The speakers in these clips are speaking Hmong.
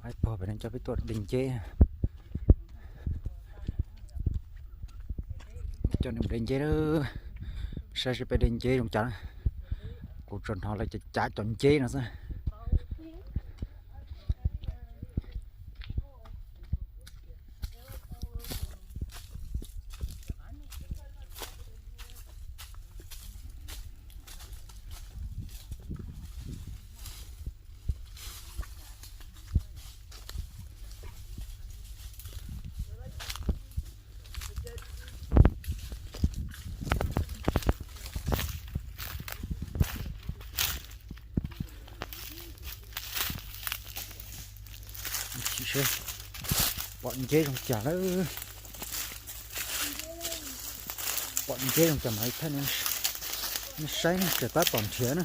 Pab pog pem no coj peb tuaj de nceb. Coj nws de nceb na. Saib seb peb de nceb zoo cas na. Kuv tsuas hnov lawv cav cav cov nceb no xwb. Pom nceb zoo cas lawm. Pom nceb zoo cas mas thaij nej saib ne, tseem tab tom nrhiav na.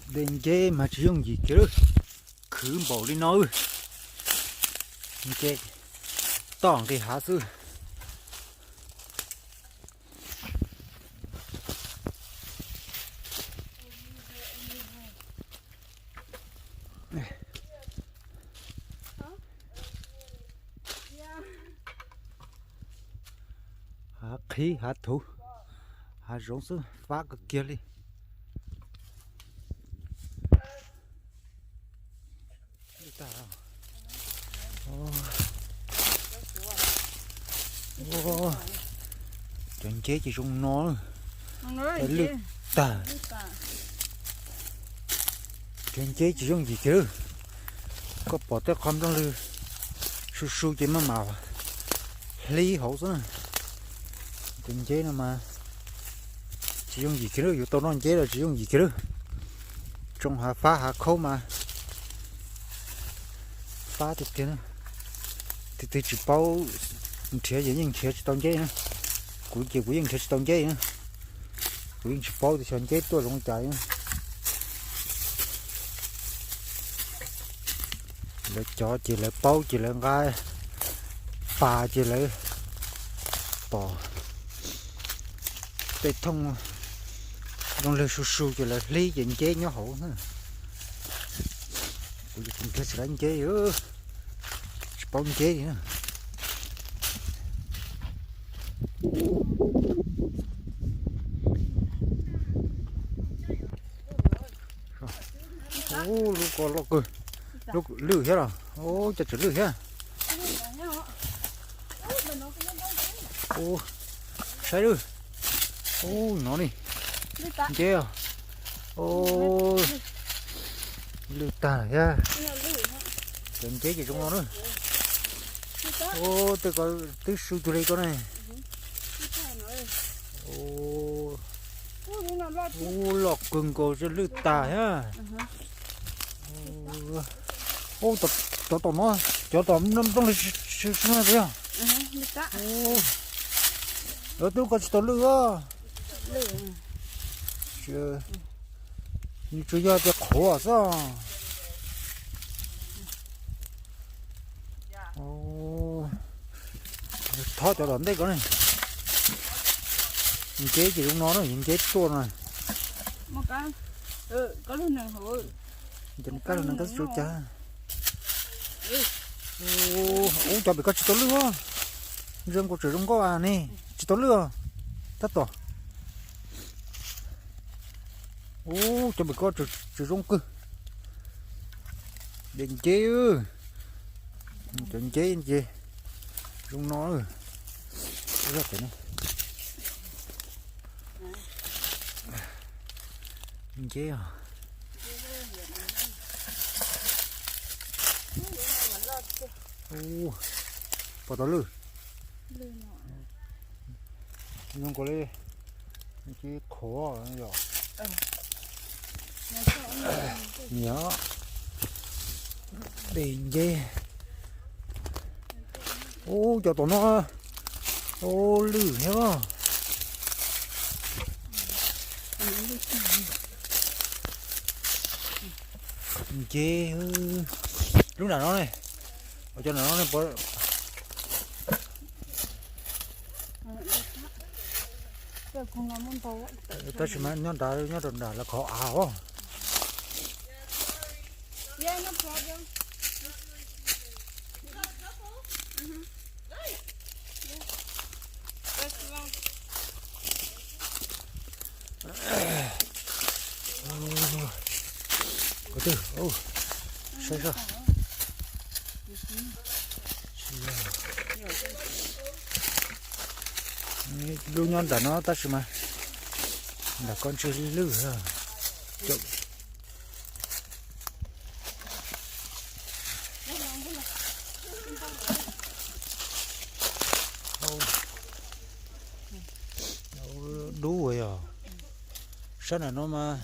De nceb mas tsis yooj yim kiag lawm, khwv npaum li no. Nceb toj nqis hav xwb. Hav qhib hav thuv, hav zoov xwb fab kawg kiag li. Cov nceb ces zoo no, lwj tag. Cov nceb ces yooj yim kiag. Koj pom tej qhov nplooj lwg su su ces maj mam hlib hauv xwb. Cov nceb no mas tsis yooj yim kiag, yuav tau noj nceb los tsis yooj yim kiag. Tsoo hav fab hav khaub mas fab tiag tiag. Tus twg tsis paub nrhiav ces yeej nrhiav tsis tau nceb na. Kuv ces kuv yeej nrhiav tsis tau nceb na. Kuv yeej tsis paub tias xyov nceb tuaj zoo cas. Lawv cov ces lawv paub ces lawv nqa pas ces lawv pom tej thooj zoo li su su ces lawv hlib ces nceb nyob hauv. Kuv ces kuv nrhiav tsis tau nceb, tsis paub nceb li na. Ub, lub ko loj kawg. Lub lwj thiab los? Ub, cov tseem lwj thiab. Ub, saib lwj. Ub, no ni. Nceb os. Ub, lwj tag lawm thiab. Cov nceb ces zoo no na. Ub, tej ko twb su cuag li ko ne. Ub, loj kawg nkaus, lwj tag thiab. Ub, cov tom no, cov tom nplooj li su su no puas yog? Ub, lawv twb ko tsis tau lwj os. Nws tsuas yog tias qhuav xwb. Thov cov tom ntej ko ne. Nceb ces zoo no na, nceb tuaj na. Cov kab los nees kab xwb cas. Ub, cov pem ko tsis tau lwj os. Zoo nkauj, tseem zoo nkauj ne, tsis tau lwj os. Tab tom. Ub, cov pem ko tseem zoo kawg. De nceb, cov nceb ces zoo no. Nceb os. Ub, pom tau lwj. Zoo nkaus li nceb qhuav yom. Nyiam de nceb. Ub, cov tom no, ub, lwj thiab. Nce lub nram no ne, cov nram no ne, tab sis mas nyob nrad, nyob rau nram lawv qhov av os. Ko twg, saib zoj. Lub nyob nram no tab sis mas nram ko ntshe lwj. Dub yog, sab nram no mas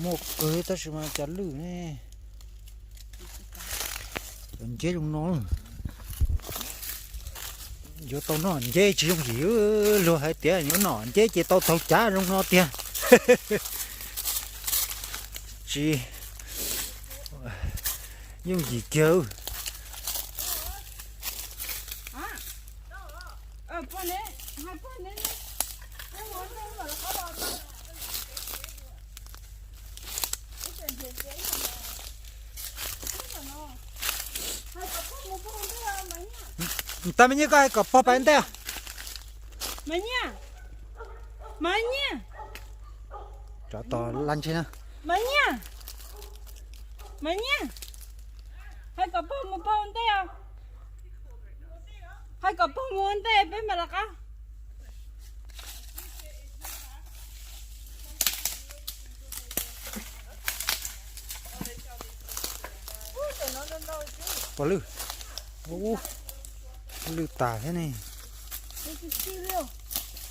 muaj kawg tab sis mas cas lwj ne. Nceb zoo no, yuav tau noj nceb tsis yooj yim, luag hais tias yuav noj nceb ces tau taug cav zoo no tiag. Tsis yooj yim kiag. Tab me nyiaj, koj hais kom pog pais ntej. Mas nyiaj, mas nyiaj, tsov tos laj ntseg na. Mas nyiaj, mas nyiaj, hais kom pog mus pog ntej os. Hais kom pog mus ntej peb mam lawv qab. Pom lwj, lwj tag thiab ne.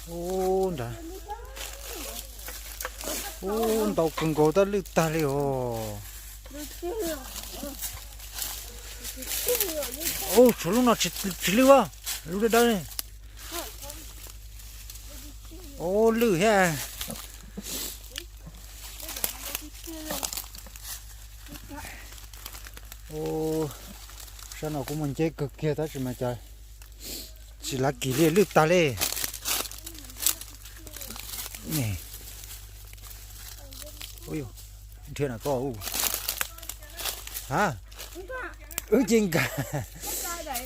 Ub, nrad, ub, ntau kawg nkaus tab lwj tag li os. Ub, tshuav lub no tsis lwj as, lub dawb dawb ne. Ub, lwj thiab. Ub, sab no kuj muaj nceb kawg kiag tab sis mas cas tsis lav kis li, lwj tag li. Nrhiav na koj. Ha, wb ces nkag,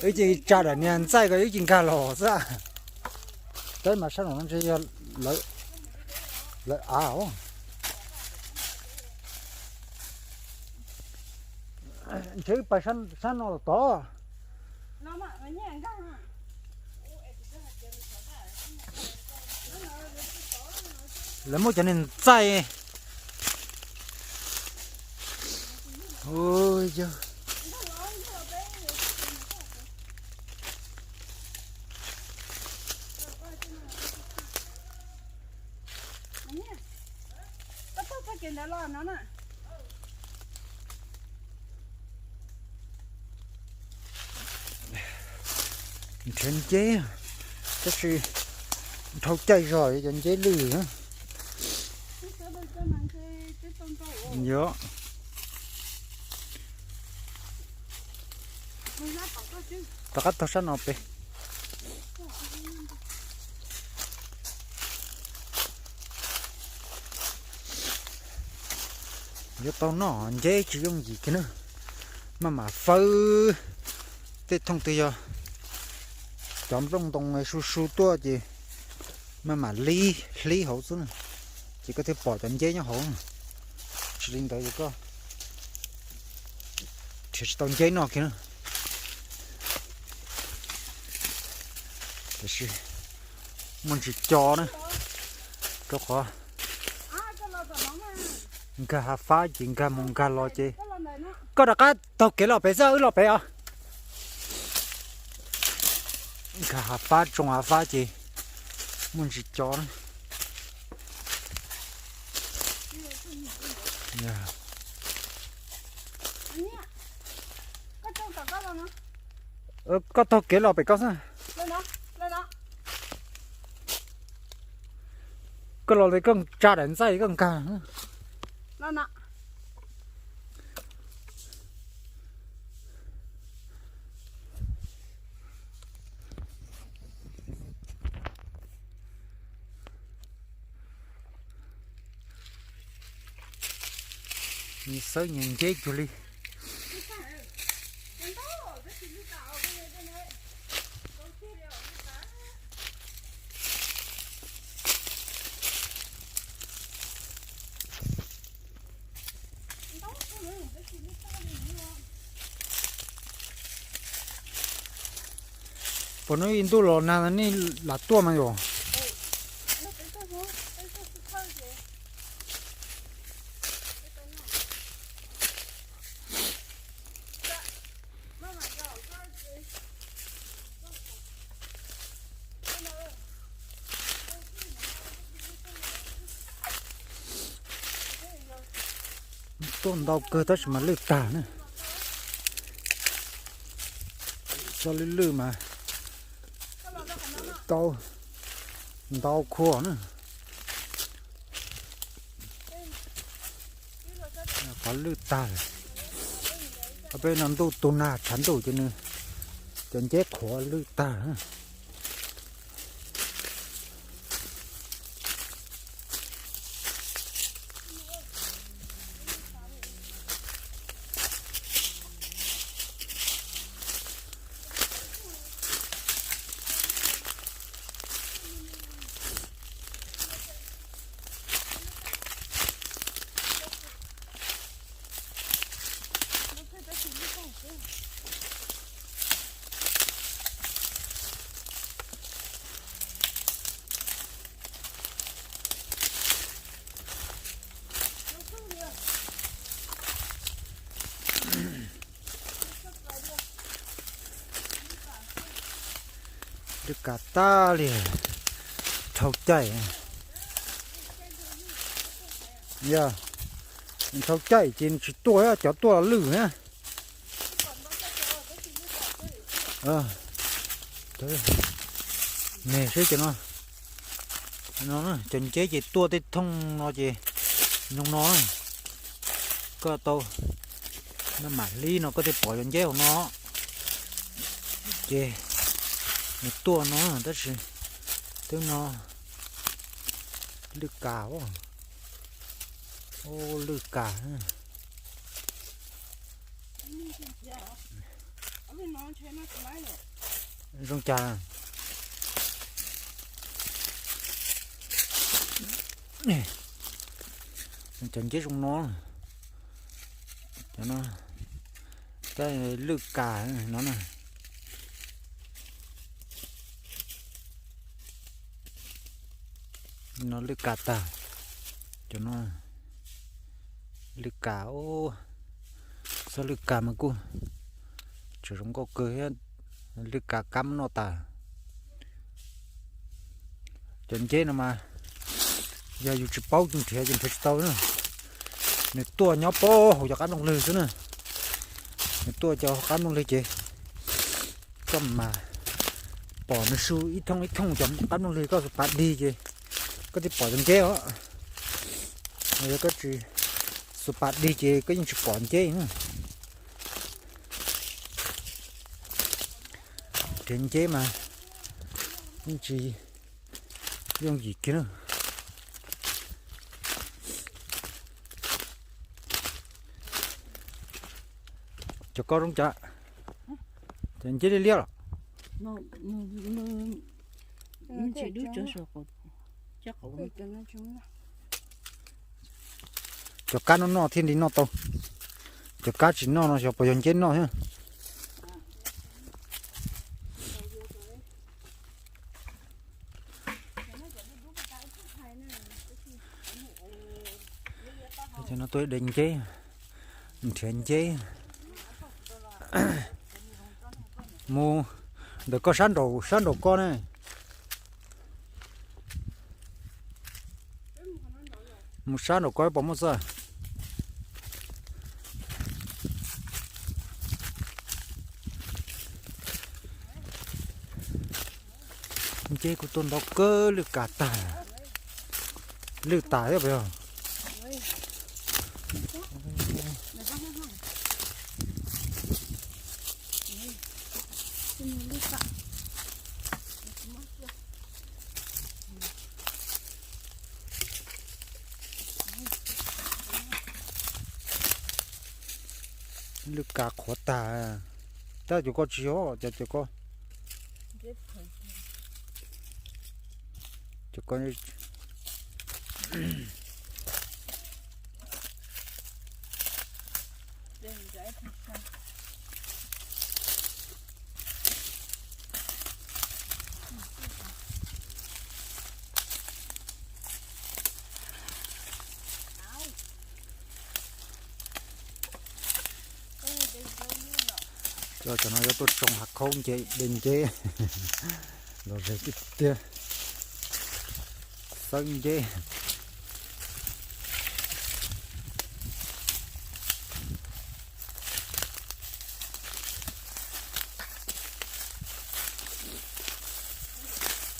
wb ces tsa daim niag ntxaij ko wb ces nkag los xwb. Tab mas sab no ntshe yog lawv av os. Ntshe wb pais sab no los tod. Lawv muab cov niag ntxaij. Ua yog nrhiav nceb, tab sis dhau caij zog cov nceb lwj. Yog, rov qab taug sab no pem. Yuav tau noj nceb tsis yooj yim kiag na. Maj mam fawb tej thooj twg yog cov nplooj ntoo su su tuaj ces maj mam hlib hlib hauv xwb na, ces koj thiaj pom cov nceb nyob hauv. Tsis li ntawd ces koj nrhiav tsis tau nceb noj kiag na. Tiam sis muaj ntsis co na, rau qhov nkag hav fab ces nkag mus nkag los ces koj rov qab taug kev los pem xwb, wb los pem os. Nkag hav fab tsoo hav fab ces muaj ntsis co na. Koj taug kev los pem koj xwb. Koj los li koj tsa daim ntxaij koj nkag. Nws xawb nyias nceb cuag li. Puas nub ib ntuj los nag nej lam tuaj mas yom? Tuaj ntau kawg tab sis mas lwj tag na. Txhob lwj lwj mas tau ntau khua na. Qhov lwj tag lawm. Peb no ntuj tu nag tshav ntuj ces nws cov nceb qhuav lwj tag. Lwj kam tag li, dhau caij. Yog dhau caij ces nws tsis tuaj, cov tuaj los lwj na. Me seb cov no, no cov nceb ces tuaj tej thooj no ces nyob no. Koj tau, no mam hlib no koj thiaj pom cov nceb hauv no. Ces nws tuaj no tab sis twb no lwj kam, lwj kam. Zoo cas? Cov nceb zoo no, cov no, lwj kam no na. No lwj kam tag, cov no lwj kam, txhob lwj kam mas kuj tseem zoo nkauj kawg thiab, lwj kam kab muab noj tas. Cov nceb no mas yog yus tsis paub nrhiav ces nrhiav tsis tau na. Nws tuaj nyob puag hauv cov qab nplooj lwg xwb na. Nws tuaj cov qab nplooj lwg ces koj mas pom nws su ib thooj ib thooj cov qab nplooj lwg, koj xuas pas dig ces koj thiaj pom cov nceb os. Yog koj tsis xuas pas dig ces koj yeej tsis pom nceb na. Nrhiav nceb mas yeej tsis yooj yim kiag na. Cov ko zoo cas? Cov nceb liab liab los? Cov kab no noj thiaj li noj tau. Cov kab tsis noj no xyov puas yog nceb noj thiab. No tuaj de nceb, nrhiav nceb. Mus ntawm koj sab nraum, sab nraum koj ne. Mus sab nraum koj puas muaj xwb. Nceb kuj tuaj ntau kawg, lwj kam tag. Lwj tas thiab puas yog? Lwj kas qhuav tag. Tab cov ko tsis yog, cov, cov ko, cov ko, Cov no yuav tuaj tsoo hav khaub nce, de nceb los ze tiag tiag, xawb nceb.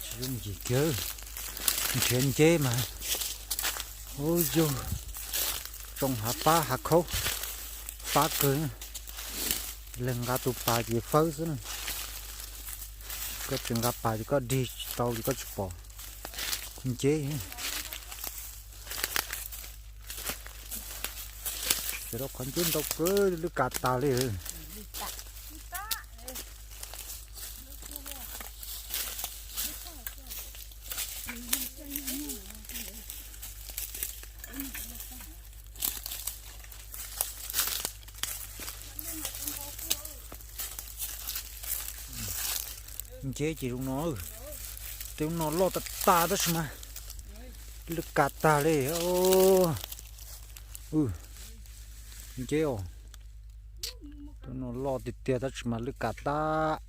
Tsis yooj yim kiag, nrhiav nceb mas, ub yug, tsoo hav pab hav khaub, pab kawg. Leeg nqa tus pas ces fawb xwb na. Koj tsis nqa pas ces koj dig tsis tau ces koj tsis pom nceb. Ces rau qhov nceb ntau kawg, lwj kas tas li. Nceb ces zoo no, tej lub no loj tas tas tab sis mas lwj kas tag li. Nceb os, tej lub no loj tiag tiag tab sis mas lwj kas tag.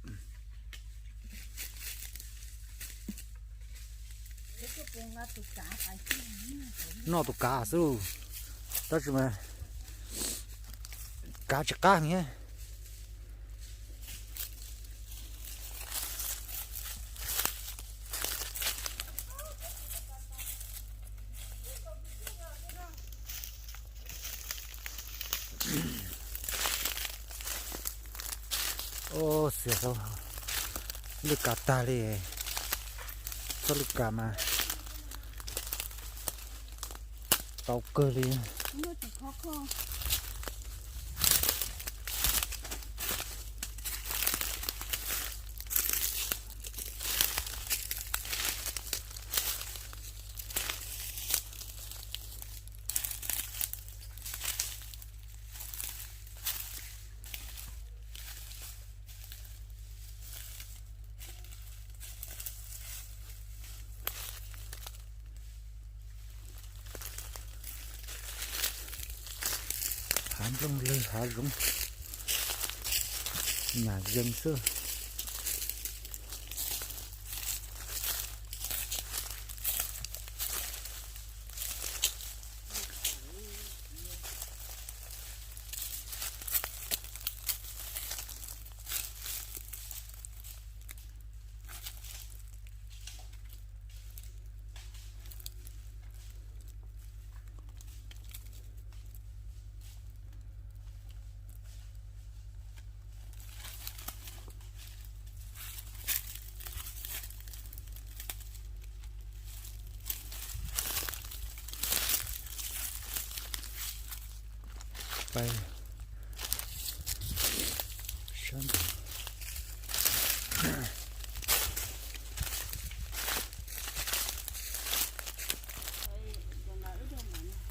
Noj tus kav xwb, tab sis mas kav tsis qab heev. Xiam, lwj kas tag li. Txhob lwj kas mas tau kawg li. Hav nplooj lwg hav zoov, nyam yees xwb.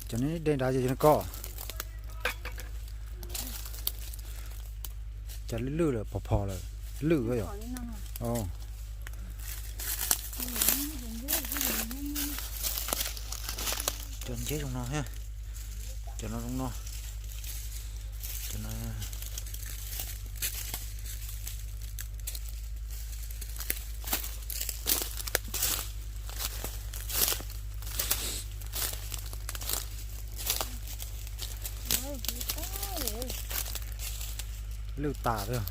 Cov no de nrad ces cov no koj. Cov lwj lwj lawm, phom phom lawm, lwj yom. Cov nceb zoo no thiab, cov no zoo no, cov no. Lwj tas lawm.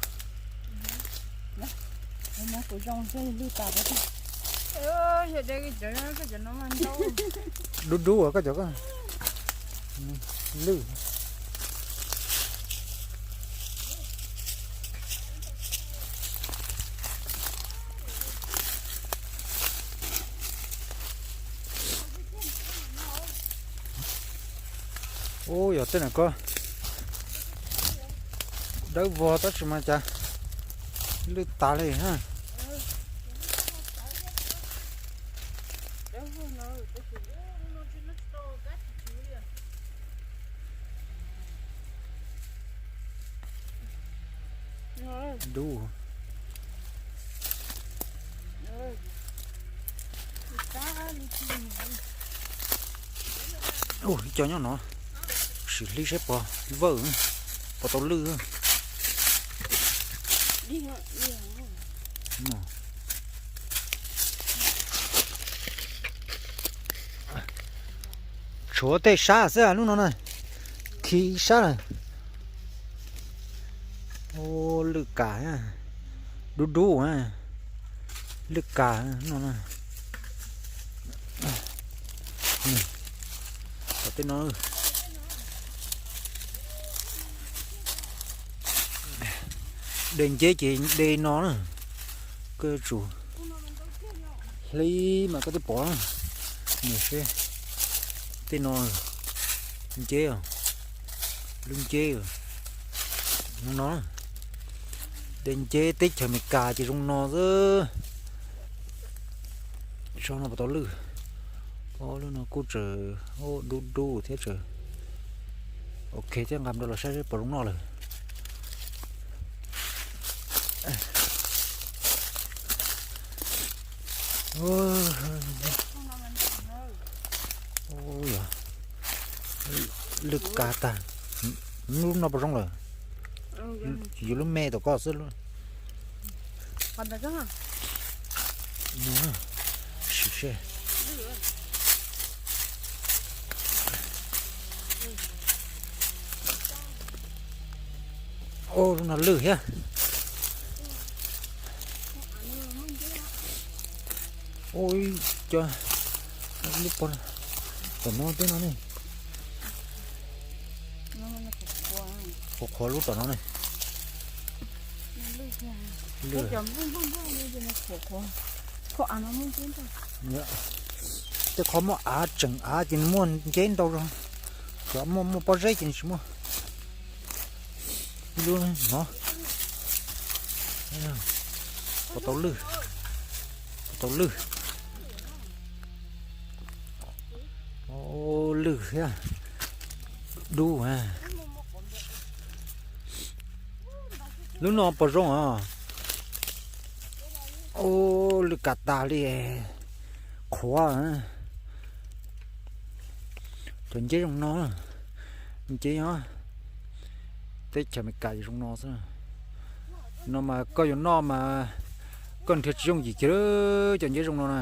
Kuv zoo lwj tas lawm. Dub dub koj cov ko lwj. Ub, yog tej no ko dawb vog tab sis mas cas lwj tas li na. Dub. Ib co nyob no, sim hlib saib pog vawj, pog tau lwj. Tshuav tej sab xwb lub no na, khi sab lawm. Lwj kas, dub dub, lwj kas no. Tej no, de nceb ces de no na, koj yuav tsum hlib mas koj twb pom. Niam seb, tej no nceb, lub nceb zoo no. De nceb teb chaws Amelikas ces zoo no xwb. Saib no puas tau lwj. Lub no kuj tseem dub dub thiab tseem ok thiab, nqa rov los saib seb puas zoo noj lawm. Lwj kas tag, lub no puas zoo lawm? Yuav lub me tom koj xwb. Lub no lwj thiab. Ua ib co, lub pog tom no twb no ne. Qhuav qhuav lub tom no ne. Tej qhov muaj av tseem av ces nws muaj nceb ntau zog, cov muaj muaj pob zeb ces nws tsis muaj. Ib lub no, puas tau lwj, puas tau lwj. Lwj thiab, dub. Lub no puas zoo os? Lwj kas tag li, qhuav. Cov nceb zoo no, nceb os, teb chaws Amelikas zoo no xwb. No mas koj yuav noj mas koj nrhiav tsis yooj yim kiag, cov nceb zoo no na.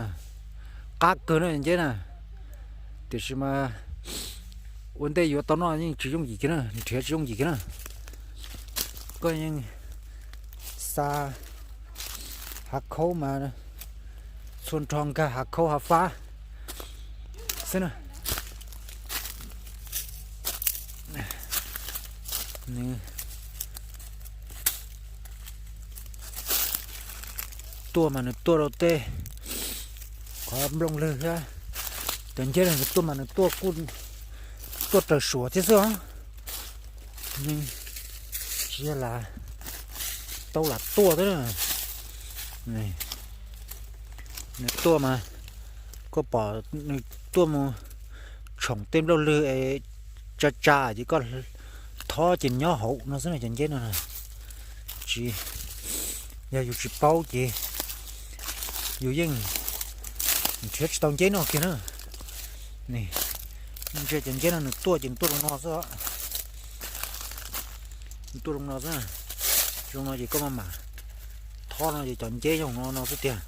Qab kawg na cov nceb na, tiam sis mas ua ntej yuav tau noj yeej tsis yooj yim kiag na, nrhiav tsis yooj yim kiag na. Koj yeej xa hav khaub mas txhua nrho nkag hav khaub hav fab xwb na. Nws tuaj mas nws tuaj rau tej qhov nplooj lwg thiab. Cov nceb no nws tuaj mas nws tuaj kuj tuaj raws suav thiab xwb os. Nws tsis yog lam tau lam tuaj thiab. Nws tuaj mas koj pom nws tuaj mus tshoom tej nplooj lwg es tsa tsa ces koj thob ces nyob hauv no xwb na cov nceb no. Tsis, yog yus tsis paub ces yus yeej nrhiav tsis tau nceb noj kiag na. Ntsia cov nceb no nws tuaj ces nws tuaj zoo no xwb. Nws tuaj zoo no xwb. Zoo no ces koj maj mam thob no ces cov nceb zoo no no xwb tiag.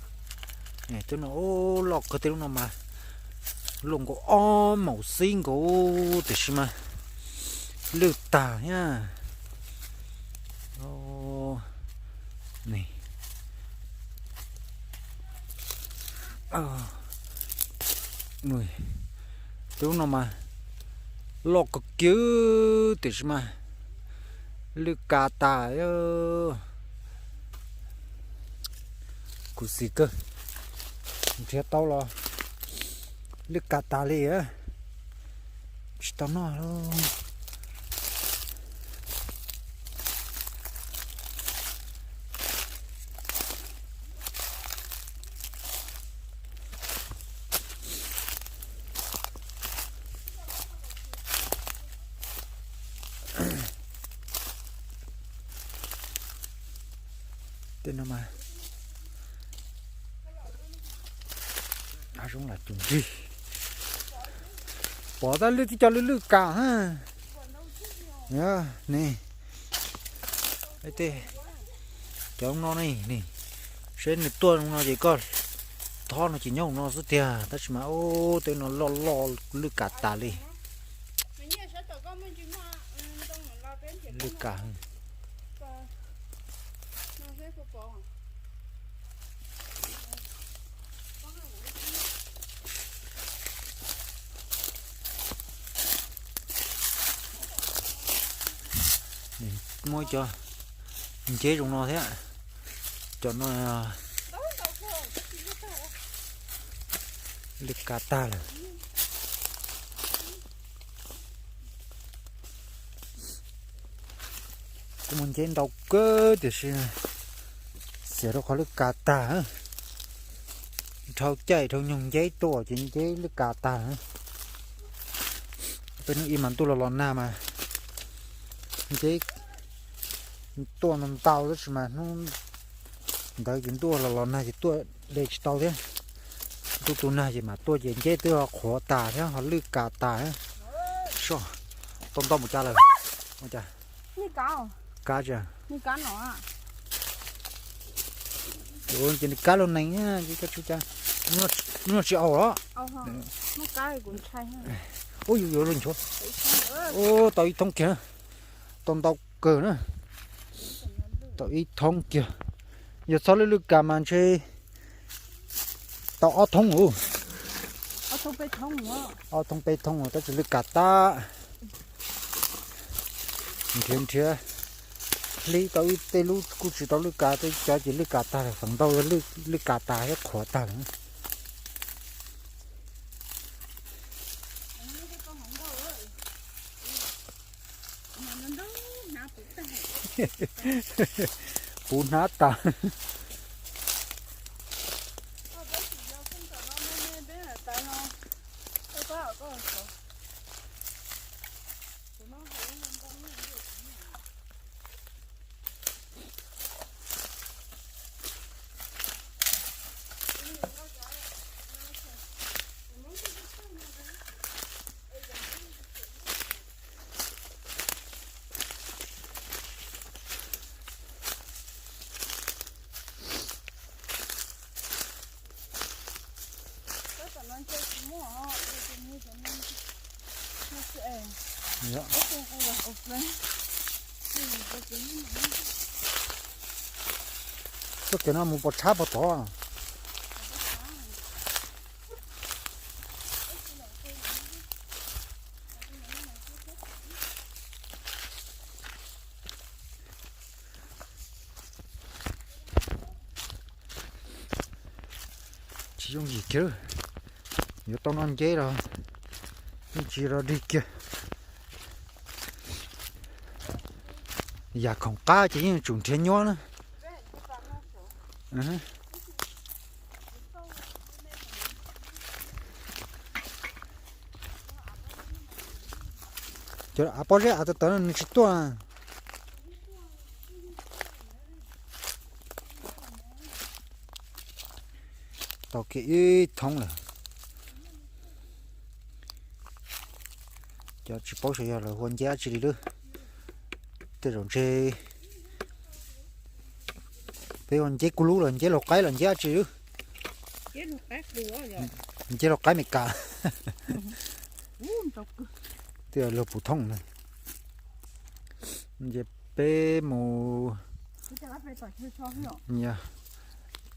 Twb no loj kawg tej lub no mas luaj nkaus ob maum xib nkaus tiam sis mas lwj tag thiab. Ni, Tus no mas loj kawg kiag tiam sis mas lwj kas tas. Kuv xis kawg, nrhiav tau los lwj kas tas li, tsis tau noj. Tej no mas zoo lam cus nrig, pom tab lwj tib co lwj lwj kas ha. Ne, cov no ne, seb nws tuaj no ces koj thob no ces nyob no xwb tiag, tab sis mas ub tej no loj loj lwj kas tas li. Lwj kas. Muaj cov nceb zoo no thiab, cov no lwj kas tag lawm. Kuj muaj nceb ntau kawg tiam sis xiam rau qhov lwj kas tag. Dhau caij dhau nyoog nceb tuaj ces nceb lwj kas tag. Peb hnub ib mas ntuj los los nag mas nceb tuaj ntau ntau tab sis mas hnub ntawd ces ntuj los los nag ces tuaj de tsis tau thiab. Ntuj tu nag ces mam tuaj ces nceb twb ho qhuav tas thiab ho lwj kas tas. Soj, tau ntau mus cas lawm? Ua cas? Kav tsis? Ces nws kab lug nees, kab tsis cas, nws tsis aus los? Ub, yuav lug nchuav. Ub, tau ib thoob kiag, tau ntau kawg na. Tau ib thoob kiag. Yog txhob lwj lwj kas mas ntshe tau ob thoob ub. Ob thoob peb thoob tab sis lwj kas tag. Nrhiav nrhiav hlib tau ib tej lub kuj tsis tau lwj kas, tej cov ces lwj kas tag lawm, feem ntau yog lwj kas tag thiab qhuav tag lawm. Puv hnab tas. Txoj kev no mus pos tshab pos tod. Tsis yooj yim kiag, yuav tau noj nceb los yeej tsis los dig kiag. Yam khoom qab ces yeej tsum nrhiav nyuab na. Cov av pob zeb av tawv tawv no nws tsis tuaj. Tau kiag ib thoob lawm. Cov tsis paub xyov yog lawv hu ua nceb dab tsi li lawm. Tej zaum ntshe peb ua nceb kuv lub los nceb laug qaib los nceb dab tsi lawm. Nceb laug qaib Meskas. Tej luag puv thoob na. Ces peb mus,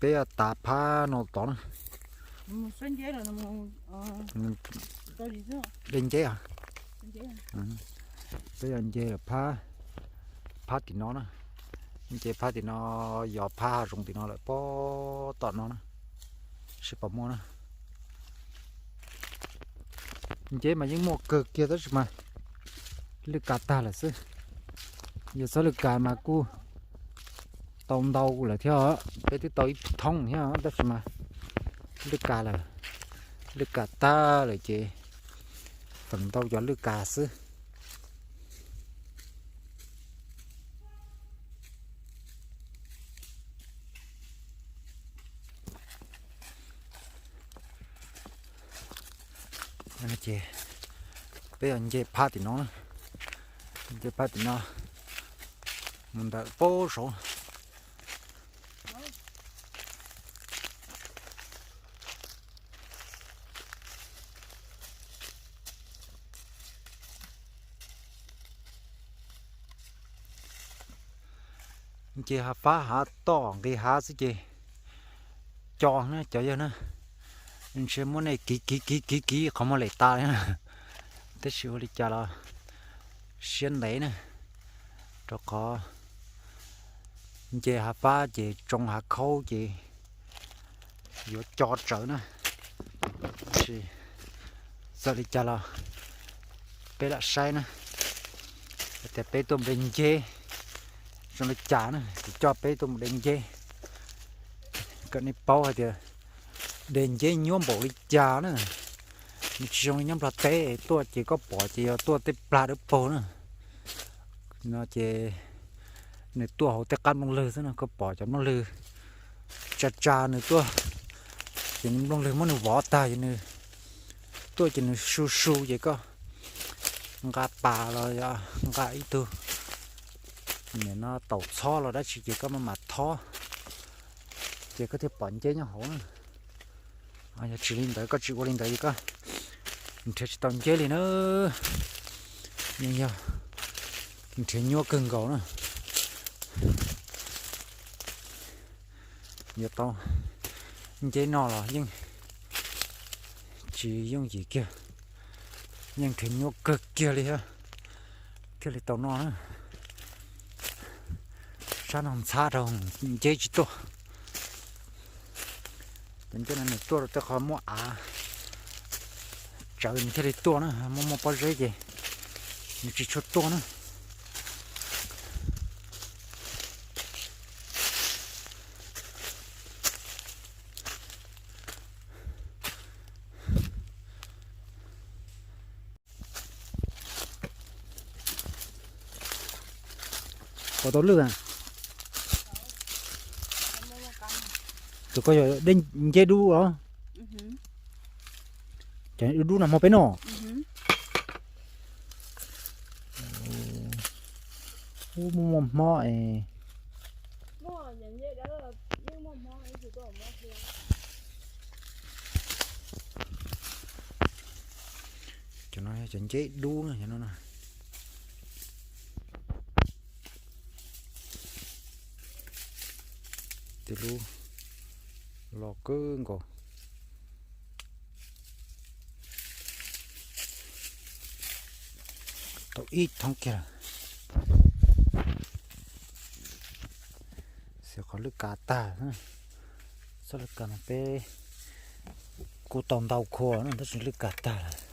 peb tav phab no tod na. Mus saib nceb los, de nceb os. Peb yog nce phab, phab tim no na. Nce phab tim no, yog phab hav zoov tim no lawm, pog tom no na, seb puas muaj na. Nceb mas yeej muaj kawg kiag tab sis mas lwj kas tag lawm xwb. Yog txhob lwj kas mas kuj tau ntau lawm thiab, peb twb tau ib thoob thiab tab sis mas lwj kas lawm, lwj kas tag lawm ces feem ntau cov lwj kas xwb. Ces peb yog nce phab tim no, nce phab tim no mus ntawm pab saud. Nce hav fab hav toj nqis hav xwb ces co na cov yawg na, ntshe muab nej kiv kiv kiv kiv kiv qhov muag lem tas li na. Tab sis ua li cas los siab ntev na, rau qhov nce hav fab ces tsoo hav khaub ces yuav co tsawv na. Tab sis txawm li cas los peb lam saib na, hais tias peb tuaj mus de nceb zoo li cas na, ces coj peb tuaj mus de nceb. Kom nej paub hais tias de nceb nyuaj npaum li cas na. Nws tsis zoo li nyob Nplog teb tuaj ces koj pom ces yog tuaj tej plag dawb paug na. No ces nws tuaj hauv tej qab nplooj lwg xwb no, koj pom cov nplooj lwg tsa tsa nws tuaj, ces nws nplooj lwg muab nws vov tag ces nws tuaj ces nws su su ces koj nqa pas los yog nqa ib tug, nim no taum txhob los dab tsi ces koj maj mam thob, ces koj thiaj pom nceb nyob hauv na. Yog tsis li ntawd, koj tsis ua li ntawd ces koj nrhiav tsis tau nceb li na. Yeej yog nrhiav nyuaj kawg nkaus na. Yuav tau nceb noj los yeej tsis yooj yim kiag, yeej nrhiav nyuaj kawg kiag li thiab thiaj li tau noj na. Sab no ntxhab rau nceb tsis tuaj. Cov nceb no nws tuaj rau tej qhov muaj av tsawv nws thiaj li tuaj na, muaj muaj pob zeb ces nws tsis tshua tuaj na. Puas tau lwj a? Tus koj yog dej nceb dub os. Cov dub dub no hmo peb noj. Ub, muaj muaj hmob es. Cov no yog cov nceb dub na, cov no na. Tej lub los kawg nkaus. Tau ib thoob kiag lawm. Xyov qhov lwj kav tag, txhob lwj kav no peb kuj tau ntau khua na tab sis lwj kav tag lawm.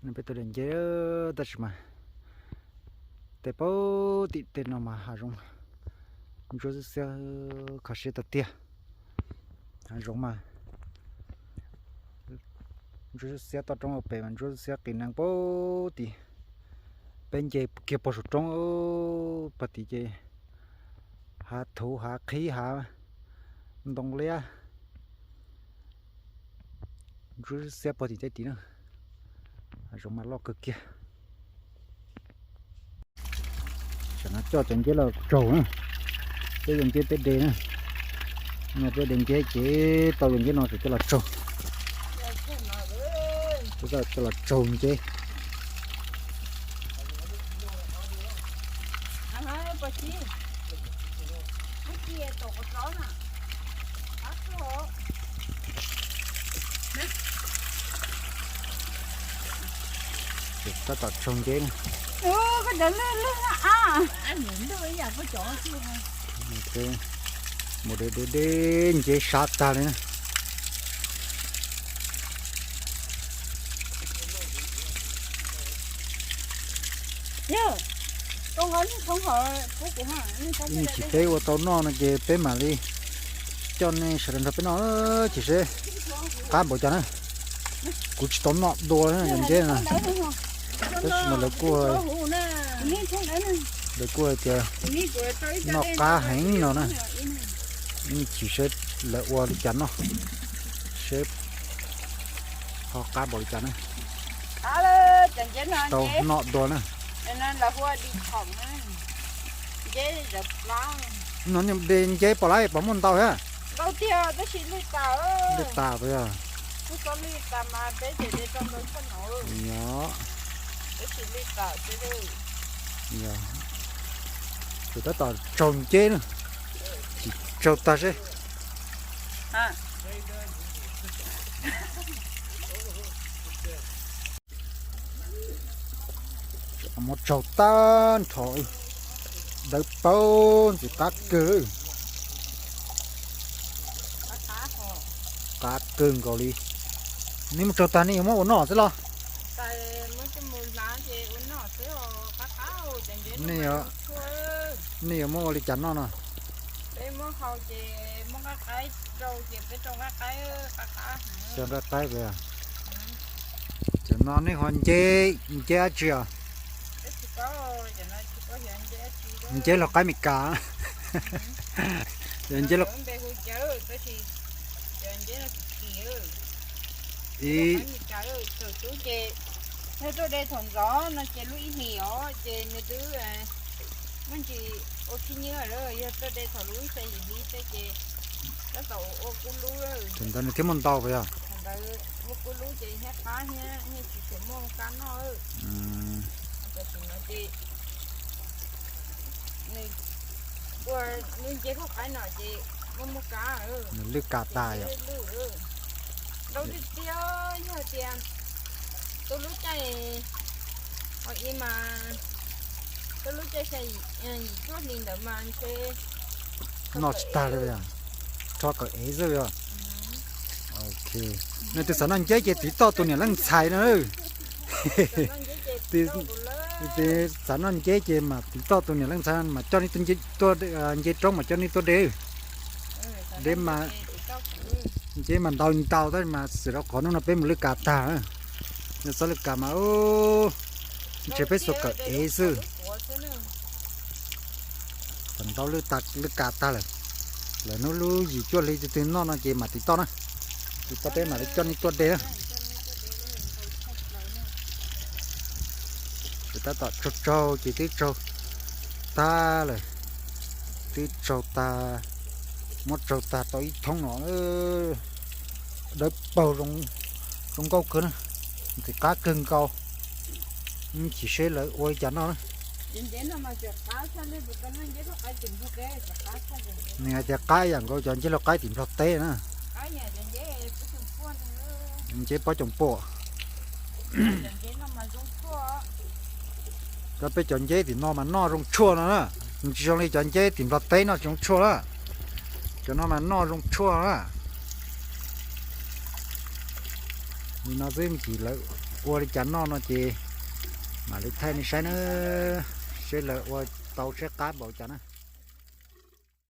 Peb tus daim nceb tab sis mas tej paub tim tej no mas hav zoov ntsuab xiab kho siab tiag tiag. Hav zoov mas ntsuab xiab toj roob ua pem mas ntsuab xiab qis nees paub tim. Peb nce kiag puag saum roob puag tim ces hav thuv hav qhib hav ntoo liab. Ntsuab xiab puag tim tej tid na. Hav zoov mas loj kawg kiag. Tam no coj cov nceb los tsaug na. Peb cov nceb peb de na. No peb de nceb ces tau cov nceb no ces coj los tsaug. Coj los tsaug nceb. Tab tom tsaug nceb na. Mus de de de nceb sab tag li na. Ib chim peb ua tau noj no ces peb mam li coj nej sawv daws nrog peb noj, chim seb qab npaum cas na. Kuv tsis tau noj dua cov nceb no, tab sis mas lawv kuj, lawv kuj hais tias noj qab heev no na. Ib chim seb lawv ua li cas noj, seb ho qab npaum li cas na. Tsis tau noj dua na. No de nceb pom lawm, pom muaj ntau thiab. Lwj tas puas yog? Yog. Tab tom tsaug nceb na, tsis tsaug tag seb. Muab tsaug tag nrho, dawb paug ntxim qab kawg. Qab kawg nkaus li. Nej muab tsaug tag nej yuav muab ua noj xwb los? Nej yuav muab ua li cas noj no? Xyaw nqaij qaib puas yog? Cov no nej ho nceb, nceb dab tsi os? Nceb lauj qaib Meskas. Nceb lauj, ib, yog tuaj de thaum ntxov no ces lub ib hlis os ces nws twb muaj ntsis ua khib nyiab lawm, yog tuaj de thaum lub ib xya yim hli xwb ces tab tom ua kub lub. Thaum ntawd nws thiaj muaj ntau puas yog? Thaum ntawd muaj kub lub ces hnyav qab thiab, yeej tsis tshua muaj kab noj. Tam sim no ces nws ua lub nceb lauj qaib no ces muaj muaj kab, nws lwj kas tas yom. Ntau tiag tiag, yog tias tuaj lub caij, o i mas, tuaj lub caij xya yim cuaj hli ntawd mas ntshe noj tsis tag li, rho kawm ev xwb yog. Ok, nws tus xav noj nceb ces tiv toj tus niam leej ntxhais no. Tus xav noj nceb ces mas tiv toj tus niam leej ntxhais mas coj nej tuaj, nceb roob mas coj nej tuaj de. De mas, nceb mas ntau ntau tab mas xwm rau qhov hnub no peb mus lwj kas tag. Yog txhob lwj kas mas ntshe peb xuas kawm ev xwb. Thaum ntau lwj kas tag lawm, lawm hnub lub yim cuaj hli twg twg noj no ces mam tiv toj na. Tiv toj peb mam li coj nej tuaj de na. Ces tab tom tsaug tsaug ces twb tsaug tag lawm, twb tsaug tag, muab tsaug tag tau ib thoob no, dawb paug zoo nkauj kawg na, ntxim qab kawg nkaus. Ib chim seb lawv ua li cas noj na. Nws hais tias qab yam nkaus cov nceb lauj qaib tim Nplog teb na. Nceb pob coom puam. Cov peb cov nceb tim no mas noj zoo tshuaj no na. Tsis zoo li cov nceb tim Nplog teb noj tsis zoo tshuaj na. Cov no mas noj zoo tshuaj na. Nim no xwb me ntsis lawv kua li cas noj no ces mam li thaij nej saib na, seb lawv ua tau tshaib qab npaum cas na.